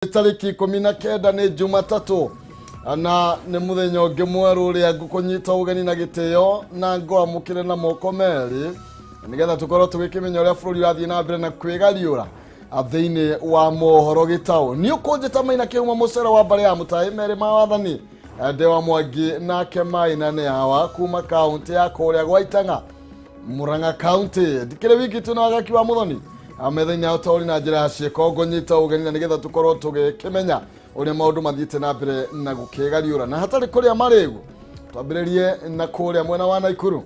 Tarĩki 19 nĩ Jumatatũ na nĩ mũthenya ũngĩ mwerũ ũrĩa ngũkũnyita ũgeni na gĩtĩo na ngwamũkĩre na moko merĩ nĩgetha tũkorwo tũgĩkĩmenya ũrĩa bũrũri ũrathiĩ na mbere na kwĩgariũra thĩinĩ wa mohoro gĩtaũ. Nĩ ũkũnjĩta Maina Kĩhumo mũcere wa mbarĩ ya mũtaĩ merĩ ma wathani Ndewa Mwangi nake Maina nĩ hawa kuma kaũntĩ ya kũrĩa gwa Itang'a Murang'a County. Ndikĩrĩ wiki tu na wagaki wa Muthoni metha-inĩ ya ũtaũri na njĩra ya ciĩko ngũnyita ũgeni na nĩgetha tũkorwo tũgĩkĩmenya ũrĩa maũndũ mathiĩte na mbere na gũkĩgariũra na hatarĩ kũrĩa marĩgu. Twambĩrĩrie na kũrĩa mwena wa Naikuru.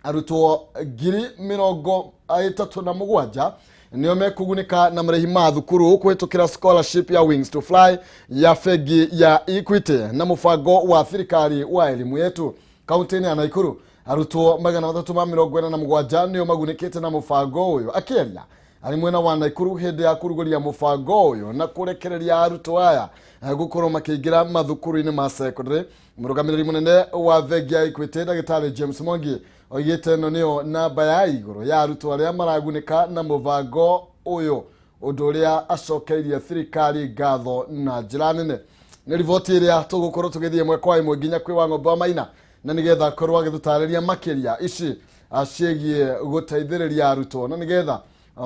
Arutwo 37,000 nĩo mekugunĩka na marĩhi ma thukuru kũhĩtũkĩra scholarship ya Wings to Fly ya bengi ya Equity na mũbango wa thirikari wa Elimu Yetu. Kaunti-inĩ ya Naikuru arutwo 347 nĩo magunĩkĩte na mũbango ũyũ. Akĩaria arĩ mwena wa Naikuru hĩndĩ ya kũrugũria mũbango ũyũ na kũrekereria arutwo aya gũkorwo makĩingĩra mathukuru-inĩ ma secondary, mũrũgamĩrĩri mũnene wa bengi ya Equity ndagĩtarĩ James Mwangi oigĩte ĩno nĩyo namba ya igũrũ ya arutwo arĩa maragunĩka na mũbango ũyũ, ũndũ ũrĩa acokeirie thirikari ngatho na njĩra nene. Nĩ riboti ĩrĩa tũgũkorwo tũgĩthiĩ ĩmwe kwa ĩmwe nginya kwĩ Wang'ombe wa Maina na nĩgetha akorwo agĩtũtarĩria makĩria ici ciĩgiĩ gũteithĩrĩria arutwo na nĩgetha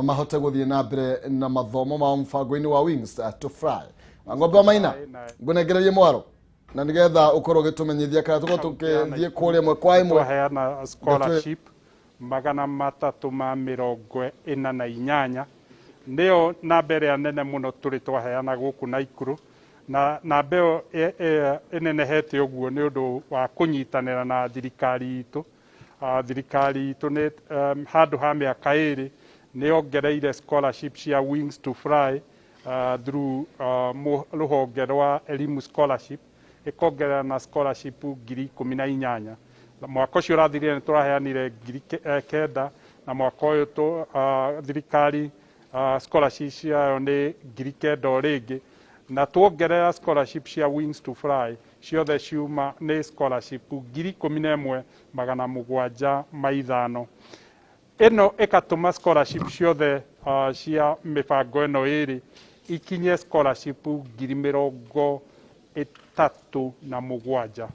mahote gũthiĩ na mbere na mathomo mao mũbango-inĩ wa Wings to Fly. Wang'ombe wa Maina, ngũnengererie mwaro na nĩgetha ũkorwo ũgĩtũmenyithia kana tũkorwo tũkĩthiĩ kũrĩa ĩmwe kwa ĩmwe. Twaheana scholarship 348, nĩyo namba ĩrĩa nene mũno tũrĩ twaheana gũkũ Naikuru, na namba ĩyo ĩnenehete ũguo nĩ ũndũ wa kũnyitanĩra na thirikari itũ. Thirikari itũ nĩ handũ ha mĩaka 2 nĩ yongereire scholarship cia Wings to Fly through rũhonge rwa Elimu Scholarship, ĩkongerera na scholarship 18,000. Mwaka ũcio ũrathirire nĩ tũraheanire 9,000, na mwaka ũyũ thirikari scholarship ciayo nĩ 9,000 o rĩngĩ, na tuongerera scholarship cia Wings to Fly ciothe ciuma nĩ scholarship 11,705. Ĩno ĩgatũma scholarship ciothe cia mĩbango ĩno ĩrĩ ikinye scholarship 37,000,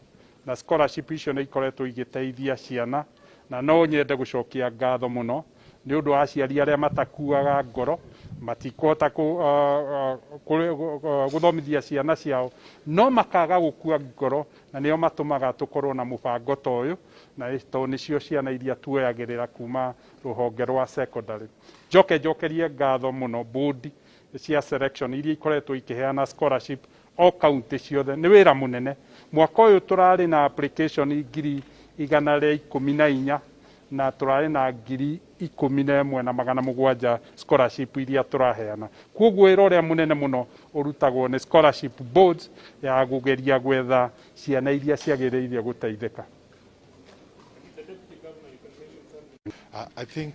na scholarship icio nĩ ikoretwo igĩteithia ciana, na no nyende gũcokia ngatho mũno nĩ ũndũ wa aciari arĩa matakuaga ngoro, matikũhota gũthomithia ciana ciao, no makaga gũkua ngoro, na nĩo matũmaga tũkorwo na mũbango ta ũyũ, na tondũ nĩcio ciana iria tuoyagĩrĩra kuma rũhonge rwa secondary. Njoke njokerie ngatho mũno board cia selection iria ikoretwo ikĩheana scholarship o kaunti ciothe. Nĩ wĩra mũnene. Mwaka ũyũ tũrarĩ na application 114,000 na tũrarĩ na 11,700 scholarship iria tũraheana. Koguo wĩra ũrĩa mũnene mũno ũrutagwo nĩ scholarship boards ya kũgeria gwetha ciana iria ciagĩrĩire gũteithĩka. I think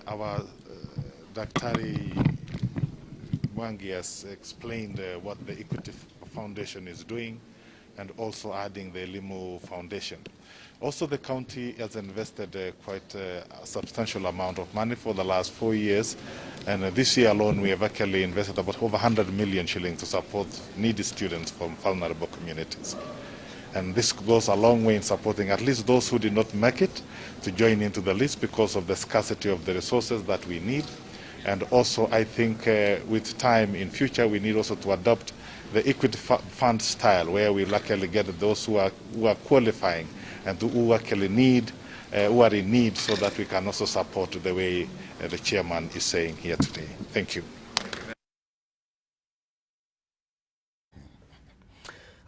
our Daktari Mwangi has explained what the Equity Foundation is doing, and also adding the Elimu Foundation. Also, the county has invested quite a substantial amount of money for the last 4 years, and this year alone we have actually invested about over 100 million shillings to support needy students from vulnerable communities. And this goes a long way in supporting at least those who did not make it to join into the list because of the scarcity of the resources that we need. And also, I think with time in future, we need also to adopt the equity fund style, where we luckily get those who are qualifying and who actually need, who are in need, so that we can also support the way the chairman is saying here today. Thank you.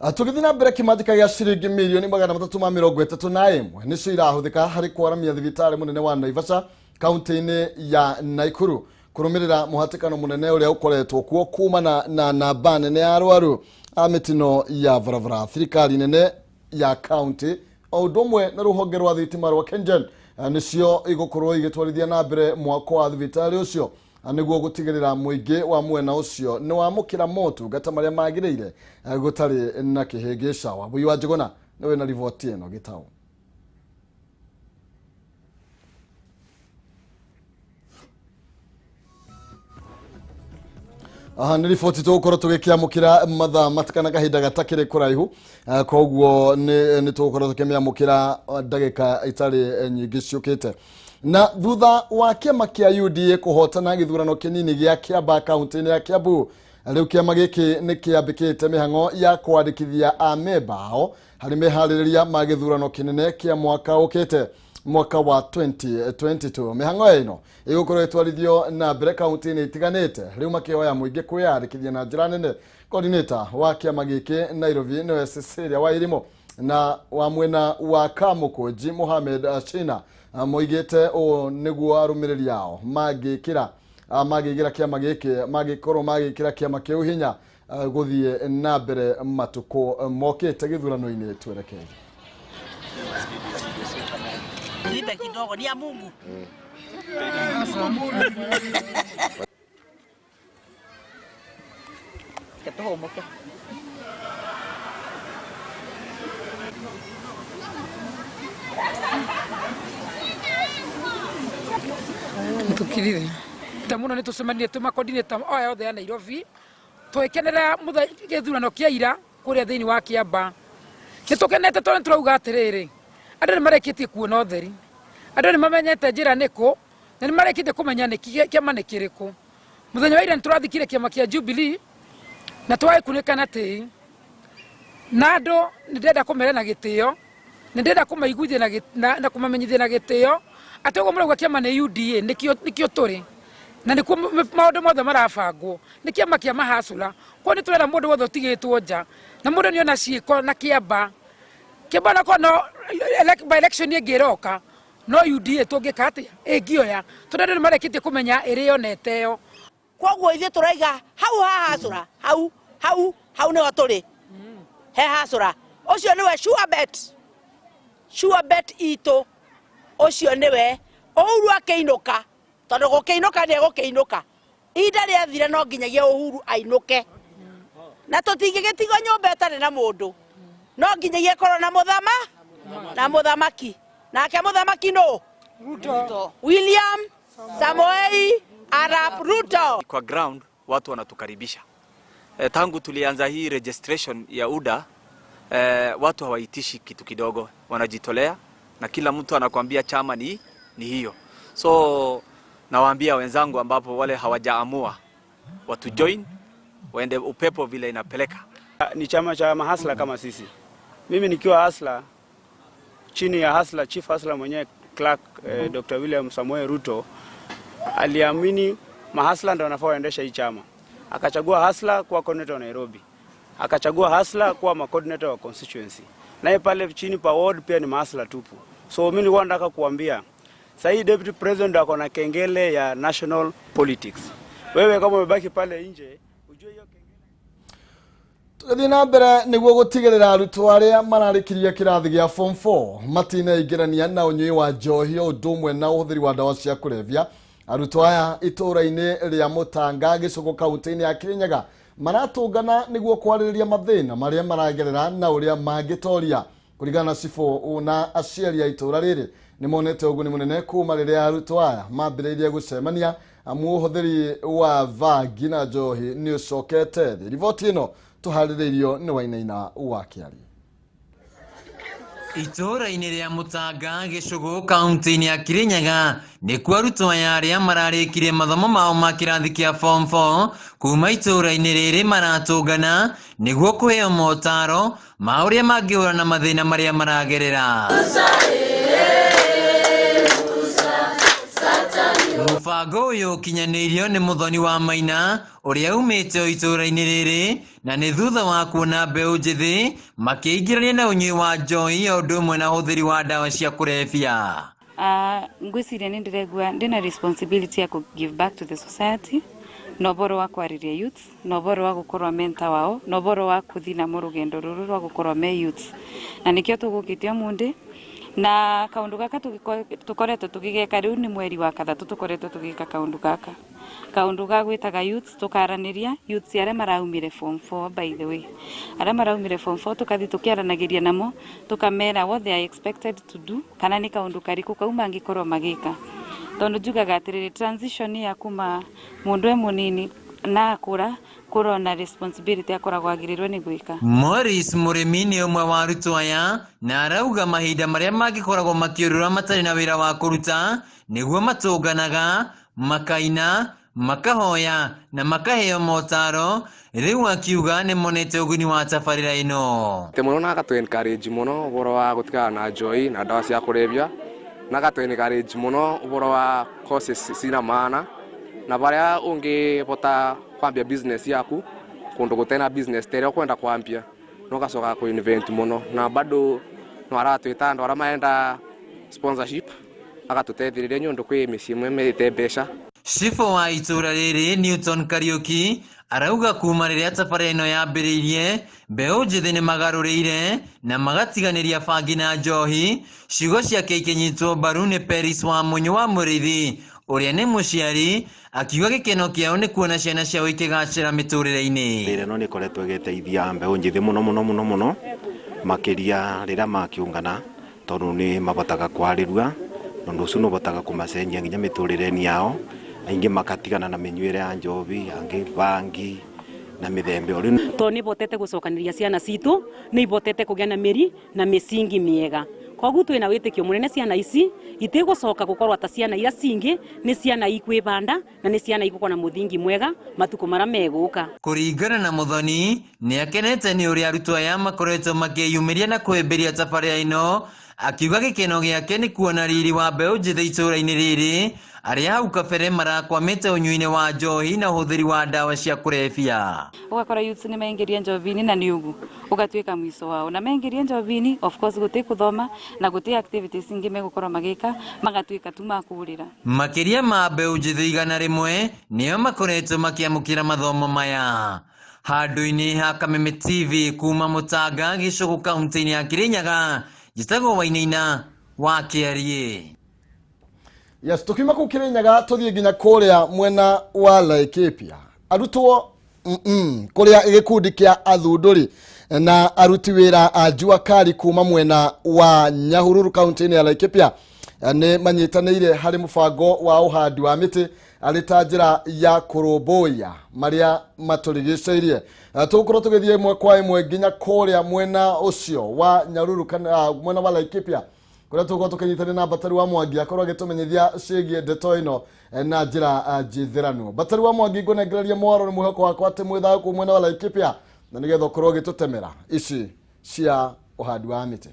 Tũgĩthiĩ na mbere, kĩmanjĩka gĩa ciringi 331,000,000 nĩcio irahũthĩka harĩ kwaramia thibitarĩ mũnene wa Naivasha kaunti-inĩ ya Naikuru kũrũmĩrĩra mũhatĩkano mũnene ũrĩa ũkoretwo kuo kumana na namba nene ya arwaru a mĩtino ya barabara. Thirikari nene ya kaunti o ũndũ ũmwe na rũhonge rwa thitima rwa KenGen nĩcio igũkorwo igĩtwarithia na mbere mwako wa thibitarĩ ũcio nĩguo gũtigĩrĩra mũingĩ wa mwena ũcio nĩ wamũkĩra motungata marĩa magĩrĩire gũtarĩ na kĩhĩngĩca. Wambui wa Njũgũna nĩwe na riboti ĩno gĩtaũ. Aha, nĩ riboti tũgũkorwo tũgĩkĩamũkĩra mathaa matikana kahinda gatakĩrĩ kũraihu. Koguo nĩ tũgũkorwo tũkĩmĩamũkĩra ndagĩka itarĩ nyingĩ ciũkĩte. Na thutha wa kĩama kĩa UDA kũhotana gĩthurano kĩnini gĩa Kiambaa kaunti-inĩ ya Kiambu, rĩu kĩama gĩkĩ nĩ kĩambĩkĩte mĩhang'o ya kwandĩkithia amemba ao harĩ meharĩrĩria ma gĩthurano kĩnene kĩa mwaka ũkĩte, mwaka wa 2022. Mĩhang'o ĩno ĩgũkorwo ĩtwarithio na mbere kaunti-inĩ itiganĩte, rĩu makĩhoya mũingĩ kwĩyandĩkithia na njĩra nene. Coordinator wa kĩama gĩkĩ Nairobi nĩwe Cecilia Wairimu na wa mwena wa Kamũkũnji Mohamed Shina moigĩte ũũ nĩguo arũmĩrĩri ao mangĩkĩra magĩgĩra kĩama gĩkĩ mangĩkorwo magĩkĩra kĩama kĩu hinya gũthiĩ na mbere matukũ mokĩte gĩthurano-inĩ twerekeire. Nipe kidogo ni ya Mungu. Katohomoke. Tukirire ta muno nĩ tũcemanie tũ coordinator aya othe a Nairobi tũgĩkenera gĩthurano kĩa ira kũrĩa thĩinĩ wa Kiambaa. Nĩ tũkenete tondũ tũrauga atĩrĩrĩ, andũ nĩ marĩkĩtie kuona ũtheri, andũ nĩ mamenyete njĩra nĩkũ na nĩ marĩkĩtie kũmenya nĩ kĩama nĩ kĩrĩkũ. Mũthenya wa ira nĩ tũrathikire kĩama kĩa Jubilee na twagĩkunĩkana tĩri, na andũ nĩ ndĩrenda kũmera na gĩtĩo, nĩ ndĩrenda kũmaiguithia na kũmamenyithia na gĩtĩo atĩ ũguo mũrauga kĩama nĩ UDA nĩkĩo tũrĩ na nĩkuo maũndũ mothe marabangwo, nĩ kĩama kĩa mahacũra. Koguo nĩ tũrenda mũndũ wothe ũtigĩtwo nja na mũndũ nĩona ciĩko na Kiambaa. Kiambaa nako no by election ĩngĩ ĩroka no UDA tũngĩka atĩa ĩngĩoya, tondũ andũ nĩ marĩkĩtie kũmenya ĩrĩo na ĩteo. Koguo ithuĩ tũraiga hau hahacũra, hau hau hau nĩho tũrĩ he hacũra. Ũcio nĩwe sure bet, sure bet itũ, ũcio nĩwe Uhuru akĩinũka, tondũ gũkĩinũka nĩ egũkĩinũka. Ihinda rĩathira no nginyagia Uhuru ainũke, na tũtingĩgĩtigwo nyũmba ĩtarĩ na mũndũ, no nginyagia ĩkorwo na mũthama na mũthamaki. Nake mũthamaki nũ? Ruto. William Samoei Arap Ruto. Kwa ground watu wanatukaribisha. Tangu tulianza hii registration ya UDA, watu hawaitishi kitu kidogo, wanajitolea na kila mtu anakuambia chama ni hiyo. So nawaambia wenzangu ambapo wale hawajaamua watu join, waende upepo vile inapeleka. Ni chama cha mahasla kama sisi. Mimi nikiwa hasla, chini ya hasla, chief hasla mwenyewe Clark, Dr. William Samoei Ruto aliamini mahasla ndio wanafaa waendesha hii chama. Akachagua hasla kuwa coordinator wa Nairobi. Akachagua hasla kuwa ma coordinator wa constituency. Naye pale chini pa ward pia ni mahasla tupu. So mimi nilikuwa nataka kuambia sasa hii deputy president ako na kengele ya national politics. Wewe kama umebaki pale nje ujue hiyo kengele. Tũgathiĩ na mbere nĩguo gũtigĩrĩra arutwo arĩa mararĩkirie kĩrathi gĩa form 4 matinaingĩrania na ũnyui wa njohi o ũndũ ũmwe na ũhũthĩri wa ndawa cia kũrebia. Arutwo aya itũũra-inĩ rĩa Mũtanga Gĩcũgũ kaunti-inĩ ya Kirinyaga maratũngana nĩguo kwarĩrĩria mathĩna marĩa maragerera na ũrĩa mangĩtoria. Kũringana na cibũ na aciari a itũũra rĩrĩ nĩ monete ũguni mũnene kuma rĩrĩa arutwo aya mambĩrĩirie gũcemania, amu ũhũthĩri wa bangi na njohi nĩ ũcokete thĩ. Riboti ĩno tũharĩrĩirio nĩ Wainaina wa Kĩaria. Itũũra-inĩ rĩa Mũtanga Gĩcũgũ kaunti-inĩ ya Kirinyaga nĩkuo arutwo aya arĩa mararĩkirie mathomo mao ma kĩrathi kĩa form 4 kuma itũũra-inĩ rĩrĩ maratũngana nĩguo kũheo motaro ma ũrĩa mangĩhũrana na mathĩna marĩa maragerera. Mũbango ũyũ ũkinyanĩirio nĩ Mũthoni wa Maina ũrĩa umĩte o itũũra-inĩ rĩrĩ na nĩ thutha wa kuona mbeũ njĩthĩ makĩingĩrania na ũnyui wa njohi o ũndũ ũmwe na ũhũthĩri wa ndawa cia kũrebia. Ngwĩciria nĩ ndĩregua ndĩna responsibility ya ku give back to the society, na ũboro wa kwarĩria youths, na ũboro wa gũkorwo mentor wao, na ũboro wa kũthiĩ namo rũgendo rũrũ rwa gũkorwo me youths, na nĩkĩo tũgũkĩte ũmũthĩ. Na kaundu gaka tukoretwo tugigeka riu ni mweri wa kathatu tukoretwo tugika kaundu gaka, kaundu ga gwitaga youths, tukaraniria youths aria maraumire form 4, by the way aria maraumire form 4 tukathi tukiaranagiria namo tukamera what they are expected to do, kana ni kaundu kariku kau mangikorwo magika, tondu njugaga atiriri transition ya kuma mundu e munini Na akũra kũrona na responsibility akoragwo agĩrĩirwo nĩ gwĩka. Morris Mũrĩmi nĩ ũmwe wa arutwo aya na arauga mahinda marĩa mangĩkoragwo makĩũrũra matarĩ na wĩra wa kũruta nĩguo matũnganaga, makaina, makahoya na makaheo motaro. Rĩu akiuga nĩ monete ũguni wa tabarĩra ĩno. Te mũno na agatũ encourage mũno ũhoro wa gũtigana na njohi na ndawa cia kũrebia, na agatũ encourage mũno ũhoro wa courses cina maana na baria ũngĩhota kwambia business yaku kundu gutena business tere ukwenda kwambia no gacoka ku invent muno na bado no aratwita andu aria marenda sponsorship agatuteithiriria nyundu kwi micii imwe merite mbeca. Cibũ wa itũra rĩrĩ Newton Kariuki arauga kuma rĩrĩa tabarĩra ĩno yambĩrĩirie mbeũ njĩthĩ nĩ magarũrĩire na magatiganĩria bangi na njohi. Ciugo ciake ikinyitwo mbaru nĩ Peris wa Mũnyũ wa Mũrĩithi ũrĩa nĩ mũciari, akiuga gĩkeno kĩao nĩ kuona ciana ciao ikĩgacĩra mĩtũrĩre-inĩ. Rĩrĩa ĩno nĩ ĩkoretwo ĩgĩteithia mbeũ njĩthĩ mũno mũno mũno mũno makĩria rĩrĩa makĩũngana, tondũ nĩ mabotaga kwarĩrua na ũndũ ũcio nĩ ũbotaga kũmacenjia nginya mĩtũrĩre-inĩ yao. Aingĩ makatigana na mĩnyuĩre ya njohi, angĩ bangi na mĩthemba ĩyo. Tondũ nĩ ibotete gũcokanĩria ciana citũ, nĩ ibotete kũgĩa na mĩri na mĩcingi mĩega. Koguo twĩna wĩtĩkio mũnene ciana ici itigũcoka gũkorwo ta ciana iria cingĩ, nĩ ciana ikwĩbanda na nĩ ciana igũkorwo na mũthingi mwega matukũ marĩa megũka. Kũringana na Muthoni, nĩ akenete nĩ ũrĩa arutwo aya makoretwo makĩyumĩria na kwĩmbĩria tabarĩra ĩno, akiuga gĩkeno gĩake nĩ kuona riri wa mbeũ njĩthĩ itũũra-inĩ rĩrĩ arĩa hau kabere marakwamĩte ũnyui-inĩ wa njohi na ũhũthĩri wa ndawa cia kũrebia. Ũgakora youths nĩ maingĩria njohi-inĩ na nĩ ũguo ũgatuĩka mũico wao, na maingĩria njohi-inĩ of course gũtĩ gũthoma na gũtĩ activities ingĩ megũkorwo magĩka, magatuĩka tu makũrĩra. Makĩria ma mbeũ njĩthĩ 100 nĩo makoretwo makĩamũkĩra mathomo maya. Handũ-inĩ ha Kameme TV kuma Mũtanga Gĩcũgũ kaunti-inĩ ya Kĩrĩnyaga, njĩtagwo Wainaina wa Kĩariĩ. Yes, tukiuma kũu Kĩrĩnyaga tũthiĩ nginya kũrĩa mwena wa Laikipia. Arutwo kũrĩa gĩkundi kĩa athundũri na aruti wĩra a jua kali kuma mwena wa Nyahururu kaunti-inĩ ya Laikipia nĩ manyitanĩire harĩ mũbango wa ũhandi wa mĩtĩ arĩ ta njĩra ya kũrũmbũiya marĩa matũrigicĩirie. Tũgũkorwo tũgĩthiĩ ĩmwe kwa ĩmwe nginya kũrĩa mwena ũcio wa Nyahururu kana mwena wa Laikipia kũrĩa tũgũkorwo tũkĩnyitanĩra na Batari wa Mwangi akorwo agĩtũmenyithia ciĩgiĩ ndeto ĩno na njĩra njithĩranu. Batari wa Mwangi, ngũnengereria mwaro nĩ mwĩhoko wakwa atĩ mwĩ thayũ kũu mwena wa Laikipia na nĩgetha ũkorwo ũgĩtũtemera ici cia ũhandi wa mĩtĩ.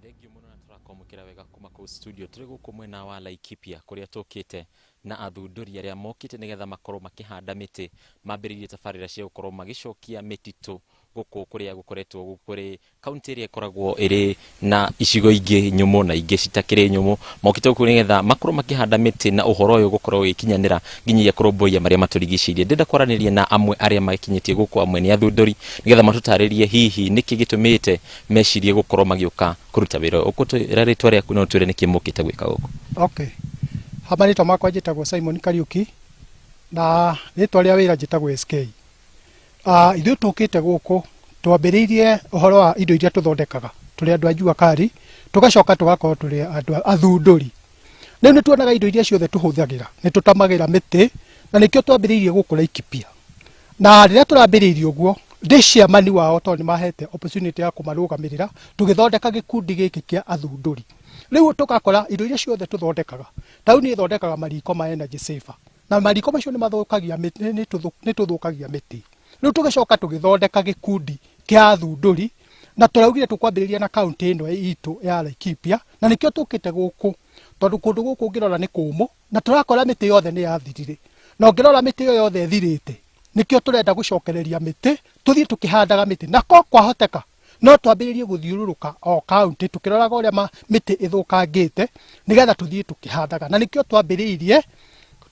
Thengiũ mũno na tũrakwamũkĩra wega kuma kũu studio. Tũrĩ gũkũ mwena wa Laikipia kũrĩa tũkĩte na athundũri arĩa mokĩte nĩgetha makorwo makĩhanda mĩtĩ, mambĩrĩirie tabarĩra cia gũkorwo magĩcokia mĩtitũ gũkũ kũrĩa gũkoretwo kũrĩ kaunti ĩrĩa ĩkoragwo ĩrĩ na icigo ingĩ nyũmũ na ingĩ citakĩrĩ nyũmũ. Mokĩte gũkũ nĩgetha makorwo makĩhanda mĩtĩ na ũhoro ũyũ gũkorwo ũgĩkinyanĩra nginyagia kũrũmbũiya marĩa matũrigicĩirie. Ndĩrenda kwaranĩria na amwe arĩa makinyĩtie gũkũ, amwe nĩ athundũri, nĩgetha matũtarĩrie hihi nĩkĩ gĩtũmĩte mecirie gũkorwo magĩũka kũruta wĩra ũyũ. Ũkũtwĩra rĩtwa rĩaku na ũtwĩre nĩkĩ mũkĩte gwĩka gũkũ. Okay. Ha marĩtwa makwa njĩtagwo Simon Kariuki na rĩtwa rĩa wĩra njĩtagwo SK. Ithuĩ tũkĩte gũkũ twambĩrĩirie ũhoro wa indo iria tũthondekaga tũrĩ andũ a jua kali, tũgacoka tũgakorwo tũrĩ andũ athundũri. Rĩu nĩ tuonaga indo iria ciothe tũhũthagĩra nĩ tũtamagĩra mĩtĩ, na nĩkĩo twambĩrĩirie gũkũ Laikipia. Na rĩrĩa tũrambĩrĩirie ũguo ndĩ ciamani wao tondũ nĩ mahete opportunity ya kũmarũgamĩrĩra, tũgĩthondeka gĩkundi gĩkĩ kĩa athundũri. Rĩu tũgakora indo iria ciothe tũthondekaga, ta rĩu niĩ thondekaga mariko ma energy saver, na mariko macio nĩ mathũkagia mĩtĩ, nĩ tũthũkagia mĩtĩ. Rĩu tũgĩcoka tũgĩthondeka gĩkundi kĩa athundũri, na tũraugire tũkwambĩrĩria na kaunti ĩno itũ ya Laikipia, na nĩkĩo tũkĩte gũkũ tondũ kũndũ gũkũ ũngĩrora nĩ kũmũ na tũrakora mĩtĩ yothe nĩ yathirire, na ũngĩrora mĩtĩ ĩyo yothe ĩthirĩte, nĩkĩo tũrenda gũcokereria mĩtĩ, tũthiĩ tũkĩhandaga mĩtĩ, na ko kwahoteka no twambĩrĩrie gũthiũrũrũka o kaunti tũkĩroraga ũrĩa mĩtĩ ĩthũkangĩte nĩgetha tũthiĩ tũkĩhandaga, na nĩkĩo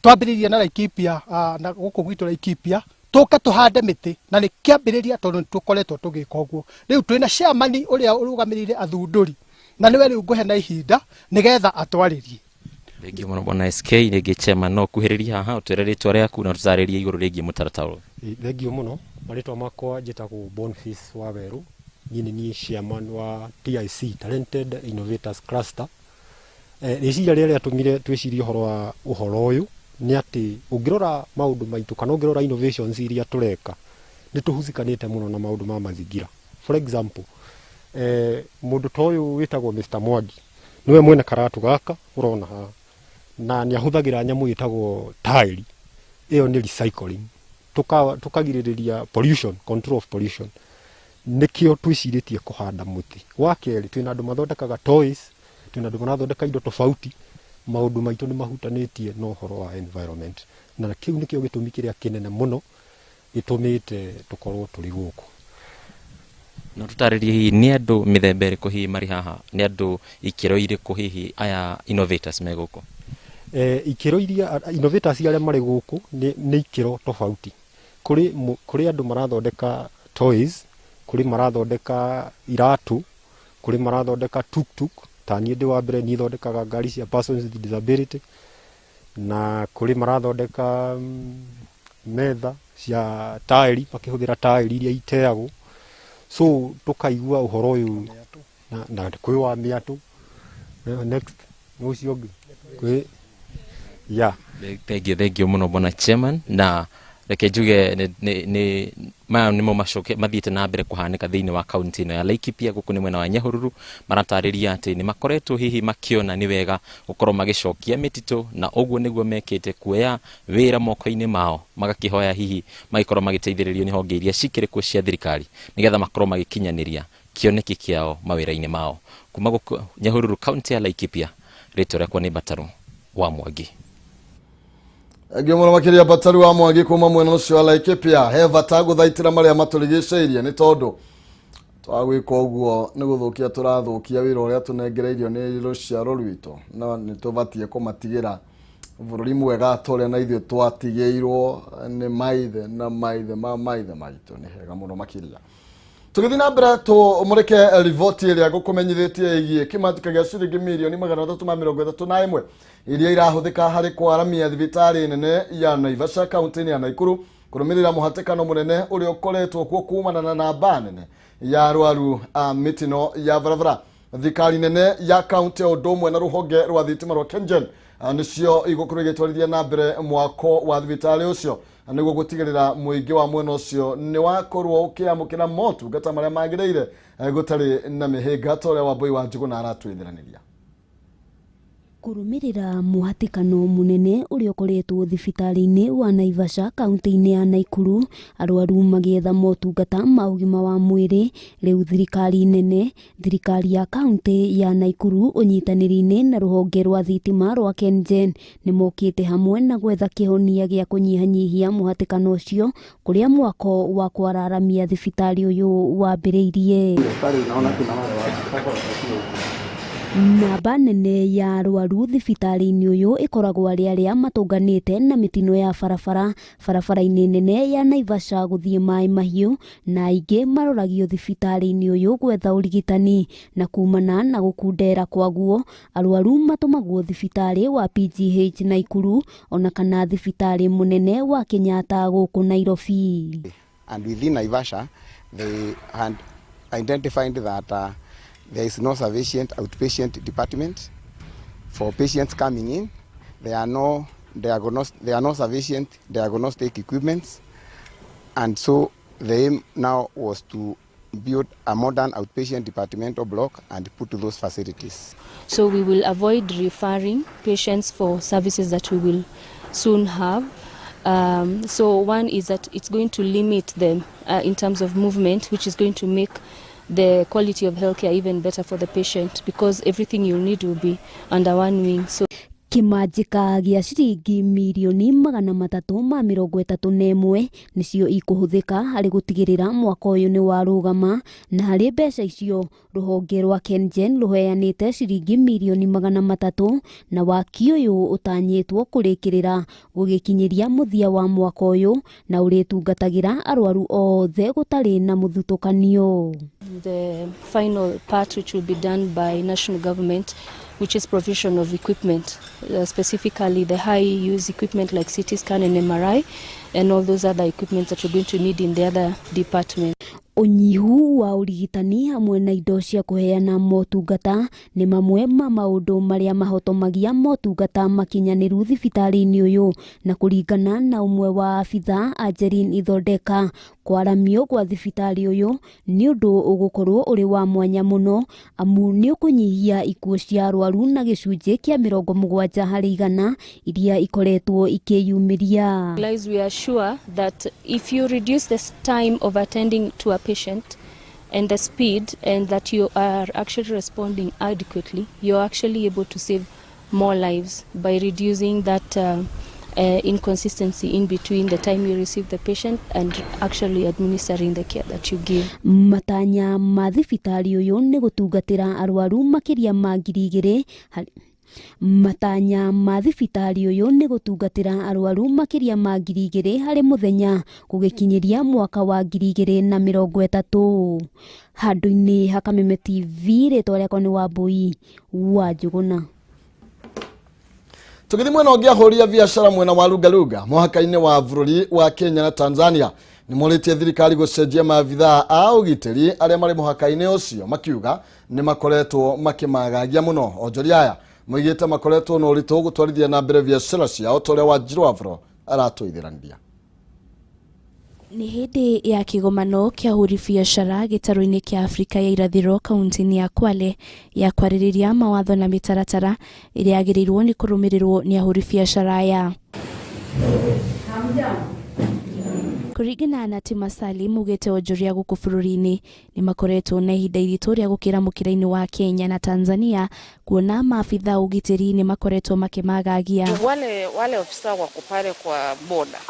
twambĩrĩirie na Laikipia, na gũkũ gwitũ Laikipia tũke tũhande mĩtĩ, na nĩ kĩambĩrĩria tondũ nĩ tũkoretwo tũgĩka ũguo. Rĩu twĩna chairman ũrĩa ũrũgamĩrĩire athundũri, na nĩwe rĩu ngũhe na ihinda nĩgetha atwarĩrie. Thengiũ mũno bwana SK. Rĩngĩ chairman no kuhĩrĩria haha ũtwĩre rĩtwa rĩaku na tũtarĩrie igũrũ rĩgiĩ mũtaratara ũyũ. Thengiũ mũno, marĩtwa makwa njĩtagwo Boniface Wawerũ, niĩ nĩ niĩ chairman wa TIC, Talented Innovators Cluster. Rĩciria rĩrĩa rĩatũmire twĩcirie ũhoro wa ũhoro ũyũ Nĩ atĩ ũngĩrora maũndũ maitũ kana ũngĩrora innovations iria tũreka, nĩ tũhucikanĩte mũno na maũndũ ma mazingira. For example, mũndũ ta ũyũ wĩtagwo Mr Mwangi nĩwe mwene karatu gaka ũrona haha, na nĩ ahũthagĩra nyamũ ĩtagwo taĩri. Ĩyo nĩ recycling, tukagirĩrĩria pollution, control of pollution. Nĩkĩo twĩcirĩtie kũhanda mũtĩ. Wa kerĩ, twĩna andũ mathondekaga toys, twĩna andũ marathondeka indo tofauti. Maũndũ maitũ nĩ mahutanĩtie na ũhoro wa environment, na kĩu nĩkĩo gĩtũmi kĩrĩa kĩnene mũno gĩtũmĩte tũkorwo tũrĩ gũkũ. No tũtarĩrie hihi nĩ andũ mĩthemba ĩrĩkũ hihi marĩ haha, nĩ andũ ikĩro irĩkũ hihi aya innovators me gũkũ? Ikĩro iria innovators arĩa marĩ gũkũ nĩ ikĩro tofauti. Kũrĩ andũ marathondeka toys, kũrĩ marathondeka iratũ, kũrĩ marathondeka tuktuk. Ta niĩ ndĩ wa mbere, niĩ thondekaga ngari cia persons with disability, na kũrĩ marathondeka metha cia taĩri makĩhũthĩra taĩri iria iteagwo. So tũkaigua ũhoro ũyũ na kwĩ wa mĩatũ. Next nĩ ũcio ũngĩ kwĩ ya. Thengio mũno bwana chairman, na reke njuge nĩ maya nĩmo macoke mathiĩte na mbere kũhanĩka thĩinĩ wa kaunti ĩno ya Laikipia. Gũkũ nĩ mwena wa Nyahururu, maratarĩria atĩ nĩ makoretwo hihi makĩona nĩ wega gũkorwo magĩcokia mĩtitũ, na ũguo nĩguo mekĩte kuoya wĩra moko-inĩ mao, magakĩhoya hihi magĩkorwo magĩteithĩrĩrio nĩ honge iria cikĩrĩ kuo cia thirikari nĩgetha makorwo magĩkinyanĩria kĩoneki kĩao mawĩra-inĩ mao. Kuma gũkũ Nyahururu, kaunti ya Laikipia, rĩtwa rĩakwa nĩ Bataru wa Mwangi. Ngĩ mũno makĩria Bataru wa Mwangi kuma mwena ũcio wa Laikipia. He bata gũthaitĩra marĩa matũrigicĩirie, nĩ tondũ twagwĩka ũguo nĩ gũthũkia tũrathũkia wĩra ũrĩa tũnengereirio nĩ rũciaro rwitũ, no nĩ tũbatiĩ kũmatigĩra bũrũri mwega ta ũrĩa na ithuĩ twatigĩirwo nĩ maithe na maithe ma maithe maitũ. Nĩ hega mũno makĩria. Tũgĩthiĩ na mbere, tũmũrĩke riboti ĩrĩa ngũkũmenyithĩtie ĩgiĩ kĩmanjĩka gĩa ciringi mirioni 331 iria irahũthĩka harĩ kwaramia thibitarĩ nene ya Naivasha kaunti-inĩ ya Naikuru, kũrũmĩrĩra mũhatĩkano mũnene ũrĩa ũkoretwo kuo kumana na namba nene ya arwaru a mĩtino ya barabara. Thirikari nene ya kaunti o ũndũ ũmwe na rũhonge rwa thitima rwa KenGen nĩcio igũkorwo igĩtwarithia na mbere mwako wa thibitarĩ ũcio, nĩguo gũtigĩrĩra mũingĩ wa mwena ũcio nĩ wakorwo ũkĩamũkĩra motungata marĩa magĩrĩire gũtarĩ na mĩhĩnga, ta ũrĩa Wambui wa Njũgũna aratwĩtheranĩria. Kũrũmĩrĩra mũhatĩkano mũnene ũrĩa ũkoretwo thibitarĩ-inĩ wa Naivasha kaunti-inĩ ya Naikuru, arwaru magĩetha motungata ma ũgima wa mwĩrĩ, rĩu thirikari nene, thirikari ya kaunti ya Naikuru ũnyitanĩri-inĩ na rũhonge rwa thitima rwa KenGen nĩ mokĩte hamwe na gwetha kĩhonia gĩa kũnyihanyihia mũhatĩkano ũcio, kũrĩa mwako wa kwararamia thibitarĩ ũyũ wambĩrĩirie. Namba nene ya arwaru thibitarĩ-inĩ ũyũ ĩkoragwo arĩ arĩa matũnganĩte na mĩtino ya barabara barabara-inĩ nene ya Naivasha gũthiĩ Maĩ Mahiũ, na aingĩ maroragio thibitarĩ-inĩ ũyũ gwetha ũrigitani, na kumana na gũkundera kwaguo arwaru matũmagwo thibitarĩ wa PGH Naikuru ona kana thibitarĩ mũnene wa Kenyatta gũkũ Nairobi. And within Naivasha, they had identified that there is no sufficient outpatient department for patients coming in. There are no sufficient diagnostic equipments, and so the aim now was to build a modern outpatient departmental block and put those facilities. So we will avoid referring patients for services that we will soon have. So one is that it's going to limit them in terms of movement, which is going to make the quality of healthcare even better for the patient, because everything you need will be under one wing. So Kĩmanjĩka gĩa ciringi mirioni 331 nĩcio ikũhũthĩka harĩ gũtigĩrĩra mwaka ũyũ nĩ warũgama, na harĩ mbeca icio rũhonge rwa KenGen rũheanĩte ciringi mirioni 300, na waki ũyũ ũtanyĩtwo kũrĩkĩrĩra gũgĩkinyĩria mũthia wa mwaka ũyũ, na ũrĩtungatagĩra arwaru othe gũtarĩ na mũthutũkanio. The final part, which will be done by national government, which is provision of equipment, specifically the high use equipment like CT scan and MRI, and all those other equipment that you're going to need in the other department. Ũnyihu wa ũrigitani hamwe na indo cia kũheana motungata nĩ mamwe ma maũndũ marĩa mahotomagia motungata makinyanĩru thibitarĩ-inĩ ũyũ, na kũringana na ũmwe wa abithaa Angeline Ithondeka, kwaramio gwa thibitarĩ ũyũ nĩ ũndũ ũgũkorwo ũrĩ wa mwanya mũno amu nĩ ũkũnyihia ikuũ cia arwaru na gĩcunjĩ kĩa 70% iria ikoretwo ikĩyumĩria. We are sure that if you reduce the time of attending to a patient and the speed, and that you are actually responding adequately, you're actually able to save more lives by reducing that inconsistency in between the time you receive the patient and actually administering the care that you give. Matanya ma thibitarĩ ũyũ nĩ gũtungatĩra arwaru makĩria ma 2000 Matanya ma thibitarĩ ũyũ nĩ gũtungatĩra arwaru makĩria ma 2000 harĩ mũthenya gũgĩkinyĩria mwaka wa 2030. Handũ-inĩ ha Kameme TV, rĩtwa rĩakwa nĩ Wambui wa Njũgũna. Tũgĩthiĩ mwena ũngĩ, ahũri a biacara mwena wa Lungalunga mũhaka-inĩ wa bũrũri wa Kenya na Tanzania nĩ morĩtie thirikari gũcenjia maabithaa a ũgitĩri arĩa marĩ mũhaka-inĩ ũcio, makiuga nĩ makoretwo makĩmagagia mũno. Onjoria aya moigĩte makoretwo na ũritũ gũtwarithia na mbere biacara ciao ta ũrĩa Wanjiru Afro aratũithĩrania. Nĩ hĩndĩ ya kĩgomano kĩa ahũri biacara gĩtarũ-inĩ kĩa Afrika ya irathĩro kaunti-inĩ ya Kwale ya kwarĩrĩria mawatho na mĩtaratara ĩrĩa yagĩrĩirwo nĩ kũrũmĩrĩrwo nĩ ahũri biacara aya. Kũringana na Tima Salim, ugĩte onjoria gũkũ bũrũri-inĩ nĩ makoretwo na ihinda iritũ rĩa gũkĩra mũkĩra-inĩ wa Kenya na Tanzania, kuona maabitha ũgitĩri nĩ makoretwo makĩmagagia. Wale ofisa wako pale kwa border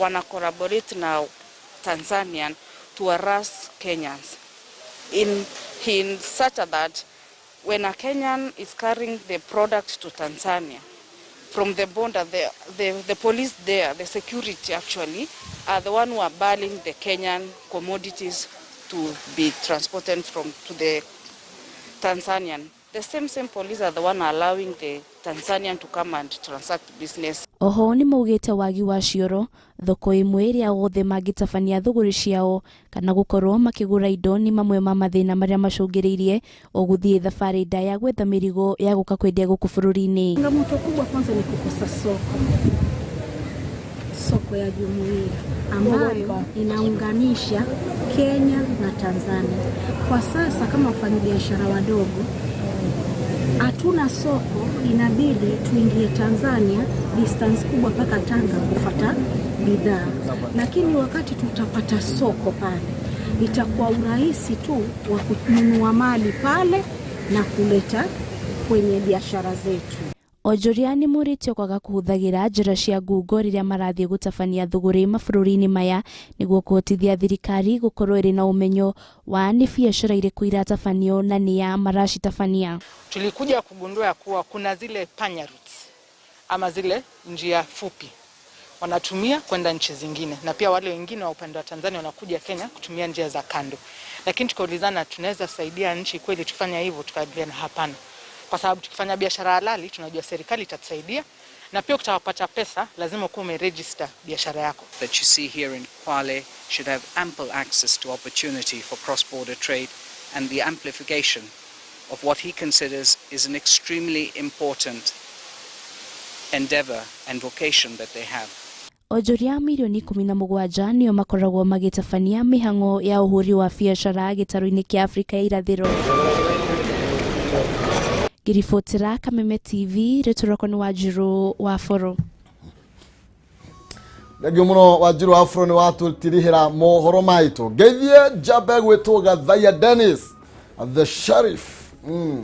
wana collaborate na Tanzanian to harass Kenyans in such a that when a Kenyan is carrying the product to Tanzania from the border, the police there, the security actually, are the one who are banning the Kenyan commodities to be transported from to the Tanzanian. The same police are the one allowing the Tanzanian to come and transact business. Oho nĩ maugĩte wagi wa cioro thoko ĩmwe ĩrĩa othe mangĩtabania thũgũrĩ ciao kana gũkorwo makĩgũra indo nĩ mamwe ma mathĩna marĩa macũngĩrĩirie o gũthiĩ thabarĩ ndaya gwetha mĩrigo ya gũka kwendia gũkũ bũrũri-inĩ. Changamoto kubwa kwanza ni kukosa soko ya jumuiya ambayo inaunganisha Kenya na Tanzania. Kwa sasa kama wafanyabiashara wadogo hatuna soko, inabidi tuingie Tanzania distance kubwa mpaka Tanga kufata bidhaa, lakini wakati tutapata soko pale itakuwa urahisi tu wa kununua mali pale na kuleta kwenye biashara zetu. Onjoria nĩ morĩtio kwaga kũhũthagĩra njĩra cia ngungo rĩrĩa marathiĩ gũtabania thũgũrĩ mabũrũri-inĩ maya nĩguo kũhotithia thirikari gũkorwo ĩrĩ na ũmenyo wa nĩ biacara irĩkũ iratabanio na nĩa maracitabania. Tulikuja kugundua ya kuwa kuna zile panya routes ama zile njia fupi wanatumia kwenda nchi zingine, na pia wale wengine wa upande wa Tanzania wanakuja Kenya kutumia njia za kando. Lakini tukaulizana, tunaweza saidia nchi kweli tufanya hivyo? Tukaambiana hapana, kwa sababu tukifanya biashara halali tunajua serikali itatusaidia, na pia ukitaka pesa lazima ukuwe umeregister biashara yako. That you see here in Kwale should have ample access to opportunity for cross-border trade and the amplification of what he considers is an extremely important endeavor and vocation that they have. Onjoria 17 milioni nĩo makoragwo magĩtabania mĩhang'o ya ũhũri wa biacara gĩtarũ-inĩ kĩa Afrika ya irathĩro. Ngĩribotera Kameme TV, rĩtwa rĩakwa nĩ Wanjiru wa Boro. Thengio mũno Wanjiru Afro nĩ watũtirihĩra mohoro maitũ. Ngeithie njambe gwĩtwo Gathaia Dennis the Sheriff,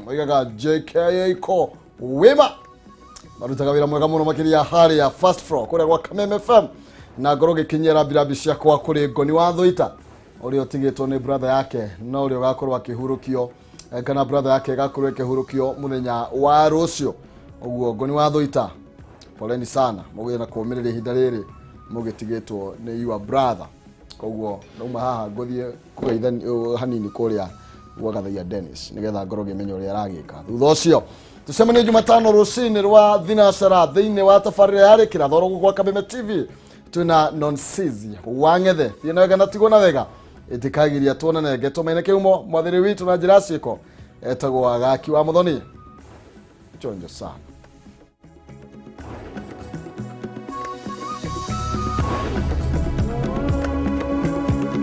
oigaga JKA ko wima marutaga wĩra mwega mũno makĩria harĩa first floor kũrĩa gwa Kameme FM, na ngorwo ngĩkinyia rambirambi ciakwa kũrĩ Ngoni wa Thũita ũrĩa ũtigĩtwo nĩ brother yake, no ũrĩa ũgakorwo akĩhurũkio, kana brother yake ĩgakorwo ĩkĩhurũkio mũthenya wa rũciũ. Ũguo Ngoni wa Thũita, poleni sana, mũgĩe na kũũmĩrĩria ihinda rĩrĩ mũgĩtigĩtwo nĩ your brother. Koguo nauma haha ngũthiĩ kũgeithania hanini kũrĩa gwa Gathaia Dennis nĩgetha ngorwo ngĩmenya ũrĩa aragĩka. Thutha ũcio tũcemanie Jumatano rũcinĩ rwa thinacara thĩinĩ wa tabarĩra ya Rĩkĩra Thoro gwa Kameme TV twĩna Nonsizi wa Ng'ethe. Thiĩ na wega na tigwo na wega. Itikagiria tuonane ngetumaine kiumo mwathiri witu na njira ciiko etagwo Agaki wa Muthoni. Chonjo sana.